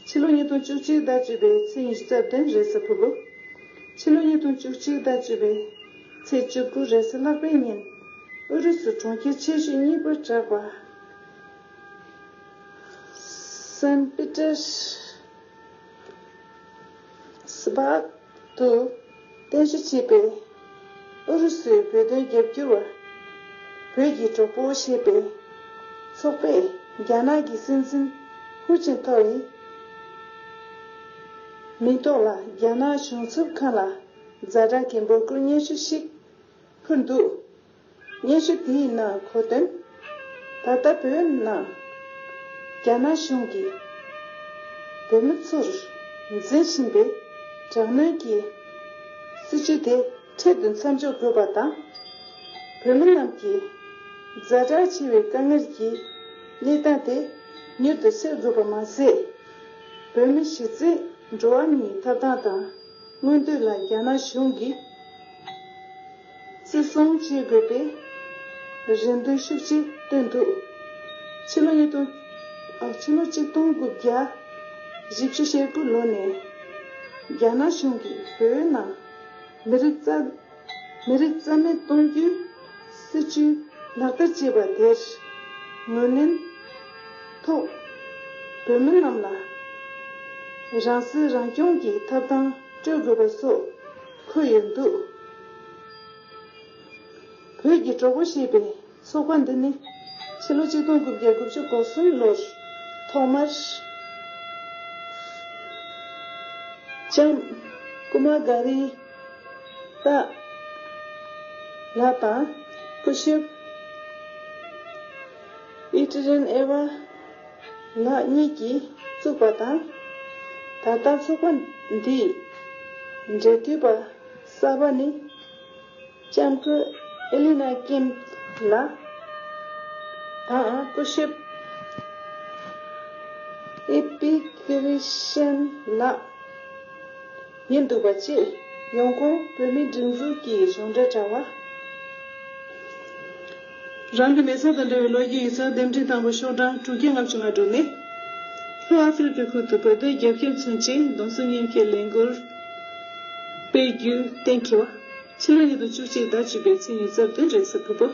ཕྱི་ལོ་ཉིས་སྟོང་བཅུ་གཅིག་ཟླ་བཅུ་པའི་ཚེས་ཉི་ཤུ་རྩ་བདུན་རེས་གཟའ་ཕུར་བུ། ཕྱི་ལོ་ཉིས་སྟོང་བཅུ་གཅིག་ཟླ་བཅུ་པའི་ཚེས་བཅུ་དགུ་རེས་གཟའ་ལྷག་པའི་ཉིན། ཨུ་རུ་སུ་གྲོང་ཁྱེར་ཆེ་ཤོས་གཉིས་པར་གྲགས་པ་སན་པི་ཏེར་སྦག་ཏུ་རྟེན་གཞི་བྱས་པའི་ཨུ་རུ་སུའི་བོད་དོན་རྒྱབ་སྐྱོར་བ་བོད་ཀྱི་གྲོགས་པོ་ཞེས་པའི་ཚོགས་པས་རྒྱ་ནག་གི་སྲིད་འཛིན་ཧུ་ཅིན་ཐའོ་ཡི་མིང་ཐོག་ལ་རྒྱ་ནག་གཞུང་ཚབ་ཁང་ལ་ཛ་དྲག་གི་འབོད་སྐུལ་སྙན་ཞུ་ཞིག་ཕུལ་འདུག་སྙན་ཞུ་དེའི་ནང་འཁོད་དོན། ད་ལྟ་བོད་ནང་རྒྱ་ནག་གཞུང་གིས་བོད་མི་ཚོར་འཛིན་བཞིན་པའི་དྲག་གནོན་གྱི་སྲིད་བྱུས་དེ་འཕྲལ་དུ་མཚམས་འཇོག་དགོས་པ་དང་། བོད་མི་རྣམས་ཀྱི་ཛ་དྲག་ཆེ་བའི་དཀའ་ངལ་གྱི་གནས་སྟངས་དེ་མྱུར་དུ་སེལ་དགོས་པ་མ་ཟད། བོད་མི་གཞི་རྩའི་འགྲོ་བ་མིའི་ཐོབ་ཐང་དང་མངོན་འདོད་ལ་རྒྱ་ནག་གཞུང་གིས་བརྩི་སྲུང་བྱེད་དགོས་པའི་རེ་འདུན་ཤུགས་ཆེ་བཏོན་འདུག་ཕྱི་ལོ་ཉིས་སྟོང་། ཨ། ཕྱི་ལོ་ཆིག་སྟོང་དགུ་བརྒྱ་བཞི་བཅུ་ཞེ་དགུ་ལོ་ནས་རྒྱ་ནག་གཞུང་གིས་བོད་ནང་མི་རིགས་རྩ། མི་རིགས་རྩ་མེད་གཏོང་རྒྱུའི་སྲིད་ཇུས་ལག་བསྟར་བྱས་པ་དེར་ངོས་ལེན་ཐོག་བོད་མི་རྣམས་ལ་རང་སྲིད་རང་སྐྱོང་གི་ཐོབ་ཐང་སྤྲོད་དགོས་པ་སོགས་འཁོད་ཡོད་འདུག་བོད་ཀྱི་གྲོགས་པོ་ཞེས་པའི་ཚོགས་པ་འདི་ནི་ཕྱི་ལོ་ཆིག་སྟོང་དགུ་བརྒྱ་དགུ་བཅུ་གོ་གསུམ་ལོར་ཐོག་མར་ལྕམ་ཀུ་མ་ག་རི་ཏཱ་ལགས་དང་སྐུ་ཞབས་ཨི་ཏི་རན་ཨེ་ཝ་ལགས་གཉིས་ཀྱིས་བཙུགས་པ་དང་། ད་ལྟ་ཚོགས་པ་འདིའི་འབྲེལ་མཐུད་པ་གསར་པ་ནི་ལྕམ་སྐུ་ཨེ་ལི་ན་ཀིམ་ལགས་དང་སྐུ་ཞབས་ཨེ་པི་ཀི་རི་ཤན་ལགས་ཡིན་འདུག་པ་བཅས། ཡོང་ཁུངས་བོད་མིའི་སྒྲིག་འཛུགས་ཀྱི་གཞུང་འབྲེལ་དྲ་བ། རང་གི་མེ་སྲེག་དང་འབྲེལ་བའི་ལོ་རྒྱུས་ཡིག་ཚགས་རྟེན་འབྲེལ་དང་པོ་ཤོག་གྲངས་དྲུག་བརྒྱ་ལྔ་བཅུ་ང་དྲུག་ནས། ལྷོ་ཨ་ཧྥེ་རི་ཁའི་ཁུལ་དུ་བོད་དོན་རྒྱབ་སྐྱོར་མཚོན་ཆེད་གདུང་སེམས་མཉམ་སྐྱེད་ལས་འགུལ་སྤེལ་རྒྱུ་གཏན་འཁེལ་བ། ཕྱི་ལོ་ཉིས་སྟོང་བཅུ་གཅིག་ཟླ་བཅུ་པའི་ཚེས་ཉི་ཤུ་རྩ་བདུན་རེས་གཟའ་ཕུར་བུ།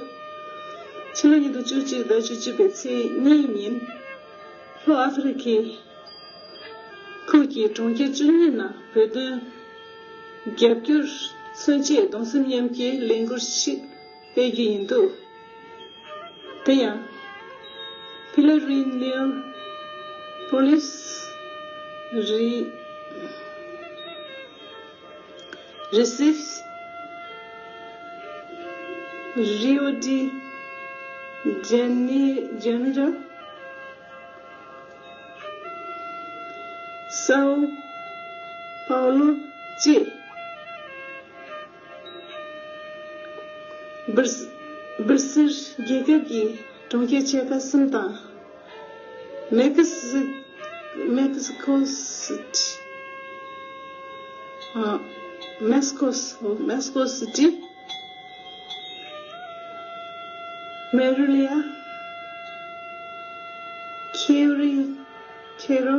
ཕྱི་ལོ་ཉིས་སྟོང་བཅུ་གཅིག་ཟླ་བཅུ་གཅིག་པའི་ཚེས་གཉིས་ཉིན། ལྷོ་ཨ་ཧྥེ་རི་ཁའི་ཁུལ་གྱི་གྲོང་ཁྱེར་བཅུ་གཉིས་ནང་བོད་དོན་རྒྱབ་སྐྱོར་མཚོན་ཆེད་གདུང་སེམས་མཉམ་སྐྱེད་ལས་འགུལ་ཞིག་སྤེལ་རྒྱུ་ཡིན་འདུག་དེ་ཡང་། ཕི་ལ་རི་ནེལ་པོ་ལིས་རི། རི་སིབ། རི་ཨོ་ཌི་ཇེ་ནི་ཇེ་ནི་རོ། སའོ་པའོ་ལོ་བཅས། སྦིར་སྦིར་སིར་རྒྱལ་ཁབ་ཀྱི་གྲོང་ཁྱེར་ཆེ་ཁག་གསུམ་དང་། མེག་སི་མེག་སི་ཁོ་སི་ཊི། ཨ། མེག་སི་ཁོ་སི་ཁོ་སི་ཊི། མེ་རུ་ལི་ཡ། ཁེ་རི་ཁེ་རོ།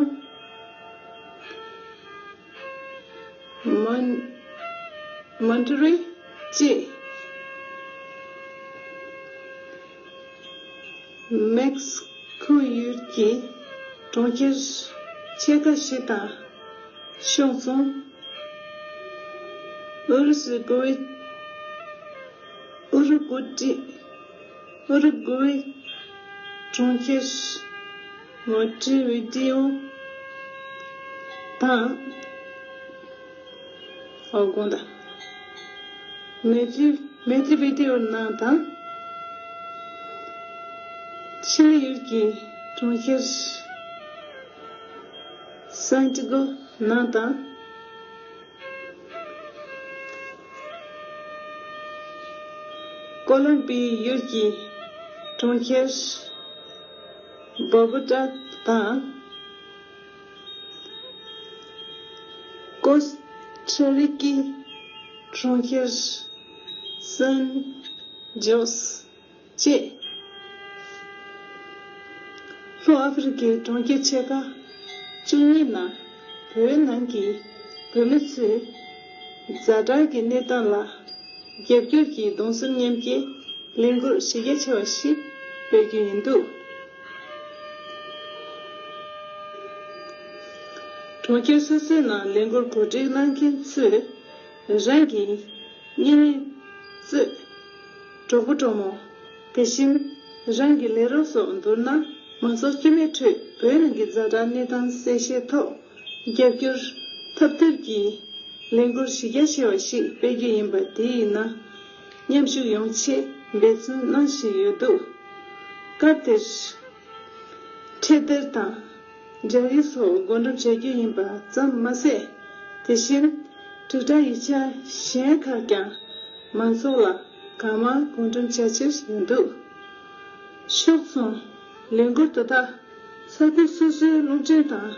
མོན་མོན་ཏུ་རི་བཅས། མེག་སི་ཁོ་ཡུལ་གྱི་གྲོང་ཁྱེར་ཕྱེད་ཀ་ཞིག་དང་ཤོག་ཙང་། ཨུ་རུ་སུའི་གོ་ཨུ་རུ་ཀུ་ཏི། ཨུ་རུ་ཀུའེ་གྲོང་ཁྱེར་ངོ་སྤྲོད་བི་ཌི་ཨོ་དང་། ཨོ་དགོངས་དག་མེ་ཏི་མེ་ཏི་བི་ཌི་ཨོ་ནང་དང་། ཆི་ལི་ཡུལ་གྱི་གྲོང་ཁྱེར་སན་ཏི་གོ་ནང་དང་། ཀོ་ལོམ་པི་ཡུལ་གྱི་གྲོང་ཁྱེར་བོ་གོ་ཊ་དང་། ཀོ་སི་ཊ་རི་ཀའི་གྲོང་ཁྱེར་སན་ཇོས་བཅས། ལྷོ་ཨ་ཧྥེ་རི་ཁའི་གྲོང་ཁྱེར་ཕྱེད་ཀ་བཅུ་གཉིས་ནང་བོད་ནང་གི་བོད་མི་ཚོས་ཛ་དྲག་གི་གནས་སྟངས་ལ་རྒྱབ་སྐྱོར་གྱི་གདུང་སེམས་མཉམ་སྐྱེའི་ལས་འགུལ་གཞི་རྒྱ་ཆེ་བ་ཞིག་སྤེལ་རྒྱུ་ཡིན་འདུག་གྲོང་ཁྱེར་སོ་སོའི་ནང་ལས་འགུལ་གོ་སྒྲིག་གནང་མཁན་ཚོས་རང་གི་གཉེན་ཉེ་ཚོས། གྲོགས་པོ་གྲོགས་མོ། དེ་བཞིན་རང་གི་ལས་རོགས་སོགས་བསྡུར་ན་མང་ཚོགས་དཀྱུས་མའི་ཁྲོད་བོད་ནང་གི་ཛ་དྲག་གནས་སྟངས་གསལ་བཤད་ཐོག་རྒྱབ་སྐྱོར་ཐོབ་ཐབས་ཀྱི་ལས་འགུལ་གཞི་རྒྱ་ཆེ་བ་ཞིག་སྤེལ་རྒྱུ་ཡིན་པ་དེ་ཡིན་ན་མཉམ་ཞུགས་ཡོང་ཆེད་འབད་བརྩོན་གནང་བཞིན་ཡོད་འདུག་སྐབས་དེར། འཕྲེད་དར་དང་། འབྲས་རིགས་སོགས་བགོ་འགྲེམས་བྱ་རྒྱུ་ཡིན་པ་ཙམ་མ་ཟད། དེ་བཞིན་དྲིལ་བསྒྲགས་ཡིག་ཆ་གཞན་ཁག་ཀྱང་མང་ཚོགས་ལ་གང་མང་བགོ་འགྲེམས་བྱ་ཕྱིར་ཡོང་འདུག་ཤོག་ཚང་ལས་འགུལ་དེ་དག་ས་ཁུལ་སོ་སོའི་རླུང་འཕྲིན་དང་།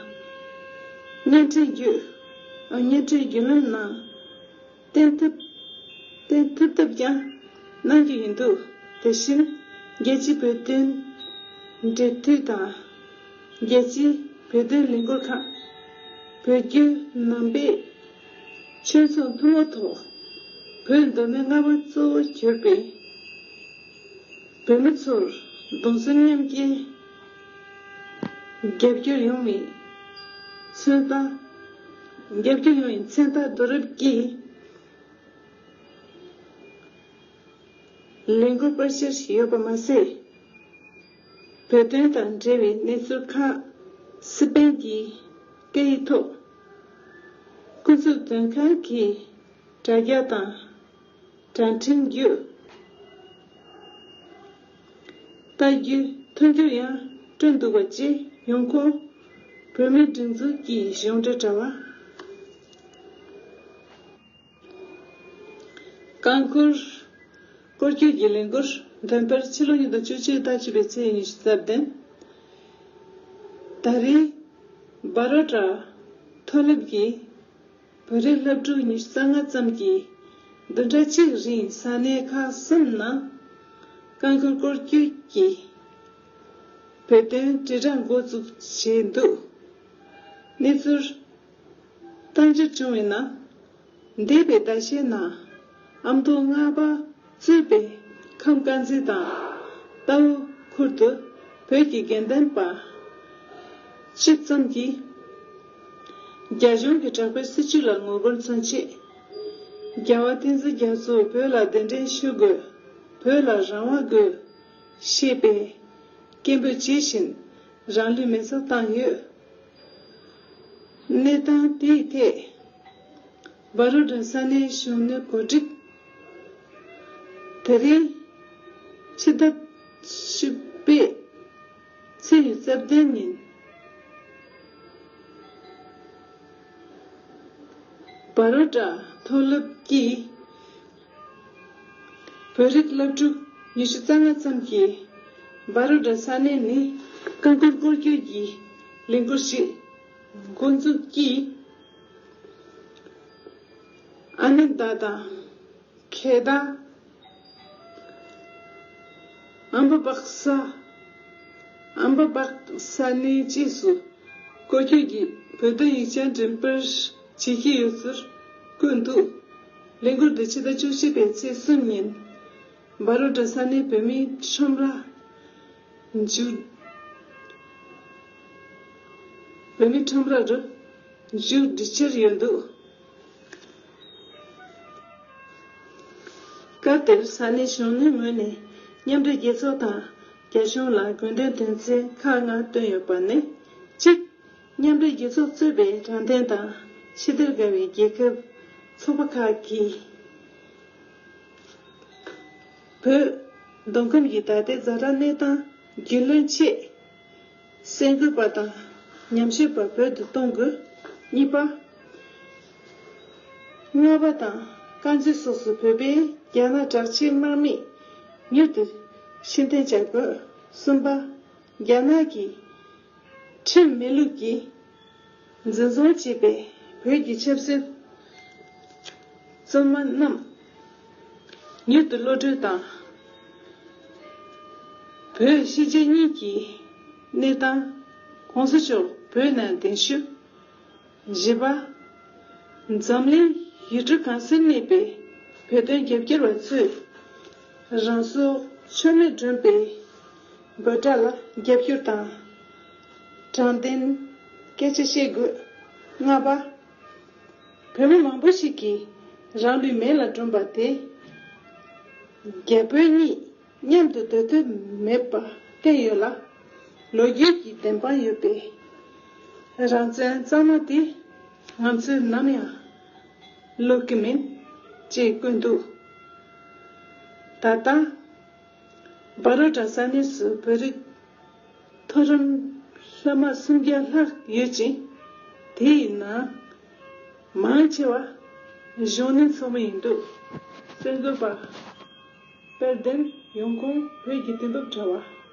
བརྙན་འཕྲིན་བརྒྱུད། བརྙན་འཕྲིན་བརྒྱུད་ལམ་ནང་བསྟན་ཐབས། བསྟན་ཐུབ་ཐབས་ཀྱང་གནང་རྒྱུ་ཡིན་འདུག་དེ་བཞིན་རྒྱལ་སྤྱིའི་བོད་དོན་འབྲེལ་མཐུད་དང་། རྒྱལ་སྤྱིའི་བོད་དོན་ལས་འགུལ་ཁང་། བོད་བརྒྱུད་ནང་པའི་ཆོས་ཚོགས་ཐུན་མོང་ཐོག་བོད་མདོ་སྨད་རྔ་བ་གཙོ་བོ་གྱུར་པའི་བོད་མི་ཚོར་གདུང་སེམས་མཉམ་སྐྱེའི་རྒྱབ་སྐྱོར་ཡོང་བའི་མཚོན་རྟགས། རྒྱབ་སྐྱོར་ཡོང་བའི་མཚན་རྟགས་བསྡུ་རུབ་ཀྱིས། ལས་འགུལ་སྤེལ་འཆར་ཡོད་པ་མ་ཟད། བོད་དོན་དང་འབྲེལ་བའི་གནས་ཚུལ་ཁག་སི་པན་གྱི་སྐད་ཡིག་ཐོག་སྐུ་ཚབ་དོན་ཁང་གི་དྲ་རྒྱ་དང་དྲ་འཕྲིན་བརྒྱུད་ལྟ་རྒྱུའི་མཐུན་འགྱུར་ཡང་བསྐྲུན་འདུག་པ་བཅས་ཡོང་ཁུངས་བོད་མིའི་སྒྲིག་འཛུགས་ཀྱི་གཞུང་འབྲེལ་དྲ་བ། རྐང་འཁོར་སྐོར་སྐྱོད་ཀྱི་ལས་འགུལ་འདོན་པར་ཕྱི་ལོ་ཉིས་སྟོང་བཅུ་གཅིག་ཟླ་བཅུ་པའི་ཚེས་ཉི་ཤུ་རྩ་བདུན། ད་རེས་བ་རོ་ཊ་མཐོ་སློབ་ཀྱི་བོད་རིགས་སློབ་ཕྲུག་ཉི་ཤུ་རྩ་ལྔ་ཙམ་གྱིས་བདུན་ཕྲག་གཅིག་རིང་ས་གནས་ཁག་གསུམ་ནང་རྐང་འཁོར་སྐོར་སྐྱོད་ཀྱིས་བོད་དོན་དྲིལ་བསྒྲགས་འགོ་བཙུགས་བྱས་འདུག་གནས་ཚུལ་གཏམ་བརྗོད་བྱུང་བའི་ནང་། འདས་པའི་ཟླ་ཤས་ནང་ཨ་མདོ་རྔ་བ་གཙོས་པའི་ཁམས་དཀར་མཛེས་དང་རྟའུ་ཁུལ་དུ་བོད་ཀྱི་དགེ་ལྡན་པ་བཅུ་ཙམ་གྱིས་རྒྱ་གཞུང་གི་དྲག་པོའི་སྲིད་བྱུས་ལ་ངོ་རྒོལ་མཚོན་ཆེད། རྒྱལ་བ་བསྟན་འཛིན་རྒྱ་མཚོ་བོད་ལ་གདན་འདྲེན་ཞུ་དགོས། བོད་ལ་རང་དབང་དགོས། ཞེས་པའི་སྐད་འབོད་བྱེད་བཞིན་རང་ལུས་མེ་སྲེག་བཏང་ཡོད། གནས་སྟངས་དེའི་ཐད་བ་རོ་ཌ་ས་གནས་གཞོན་ནུའི་གོ་སྒྲིག་དེ་རིང་ཕྱི་ཟླ་བཞི་པའི་ཚེས་ཉི་ཤུ་རྩ་བདུན་ཉིན། བ་རོ་ཌ་མཐོ་སློབ་ཀྱི་བོད་རིགས་སློབ་ཕྲུག་ཉི་ཤུ་རྩ་ལྔ་ཙམ་གྱིས་བ་རོ་ཌ་ས་གནས་ནས་རྐང་འཁོར་སྐོར་སྐྱོད་ཀྱི་ལས་འགུལ་ཞིག་འགོ་འཛུགས་ཀྱིས། ཨ་ནེ་ཟླ་དང་། ཁེ་ད། ཨམ་བ་བག་ས། ཨམ་བ་བག་ས་གནས་བཅས་སུ་སྐོར་སྐྱོད་ཀྱི་བོད་དོན་ཡིག་ཆ་འགྲེམས་སྤེལ་བྱེད་ཀྱི་ཡོད་ཚུལ་བཀོད་འདུག་ལས་འགུལ་འདི་ཕྱི་ཟླ་བཅུ་གཅིག་པའི་ཚེས་གསུམ་ཉིན་བ་རོ་ཌ་ས་གནས་བོད་མིའི་ཁྲོམ་ར། མཇུག་བོད་མི་ཁྲོམ་ར་རུ་མཇུག་སྒྲིལ་ཕྱིར་ཡོད་འདུག་སྐབས་དེར་ས་གནས་གཞོན་ནུའི་ངོས་ནས་མཉམ་འབྲེལ་རྒྱལ་ཚོགས་དང་རྒྱ་གཞུང་ལ་དགོས་འདུན་དོན་ཚན་ཁག་ལྔ་བཏོན་ཡོད་པ་ནི། གཅིག་མཉམ་འབྲེལ་རྒྱལ་ཚོགས་གཙོས་པའི་དྲང་བདེན་དང་ཕྱི་དོན་དགའ་བའི་རྒྱལ་ཁབ་ཚོགས་པ་ཁག་གིས། བོད་མདོ་ཁམས་ཀྱི་ད་ལྟའི་ཛ་དྲག་གནས་སྟངས་རྒྱུས་ལོན་ཆེད། གསར་འགོད་པ་དང་ཉམས་ཞིབ་པ་བོད་དུ་གཏོང་དགོས། གཉིས་པ། ལྔ་པ་དང་དཀར་མཛེས་སོགས་སུ་བོད་པའི་རྒྱ་ནག་དྲག་ཆས་དམག་མི་མྱུར་དུ་ཕྱིར་འཐེན་བྱ་དགོས། གསུམ་པ། རྒྱ་ནག་གི་ཁྲིམས་མེད་ལུགས་ཀྱིས་འཛིན་བཟུང་བྱས་པའི་བོད་ཀྱི་ཆབ་སྲིད་བཙོན་མ་རྣམས་མྱུར་དུ་གློད་གྲོལ་དང་། བོད་ཕྱི་རྒྱལ་གཉིས་ཀྱི་གནས་སྟངས་གོང་ས་མཆོག་བོད་ནང་གདན་ཞུ། བཞི་པ། འཛམ་གླིང་ཡུལ་གྲུ་གང་སར་གནས་པའི་བོད་དོན་རྒྱབ་སྐྱོར་བ་ཚོས་རང་སྲོག་ཆོད་མེད་བསྒྲུན་པའི་འབོད་སྒྲ་ལ་རྒྱབ་སྐྱོར་དང་། དྲང་བདེན་སྐད་ཆ་བཤད་དགོས། ལྔ་པ། བོད་མི་མང་པོ་ཞིག་གིས་རང་ལུས་མེ་ལ་བསྒྲོན་པ་དེ་རྒྱ་བོད་གཉིས་མཉམ་དུ་སྡོད་ཐབས་མེད་པ་བསྟན་ཡོད་ལ། ལོ་རྒྱུས་ཀྱི་བདེན་དཔང་ཡོད་པའི་རང་བཙན་གཙང་མ་དེ་ང་ཚོས་ནམ་ཡང་ལོབས་ཀྱི་མིན་ཅེས་བཀོད་འདུག་ད་ལྟ་བྷ་རོ་ཌ་ས་གནས་སུ་བོད་རིགས་མཐོ་རིམ་སློབ་མ་སུམ་བརྒྱ་ལྷག་ཡོད་ཅིང་། དེའི་ནང་མང་ཆེ་བ་གཞོན་ནུ་ཚོགས་མི་ཡིན་འདུག་གསར་འགོད་པ་དཔལ་ལྡན། ཡོང་ཁུངས་བོད་ཀྱི་དུས་བབ་དྲ་བ།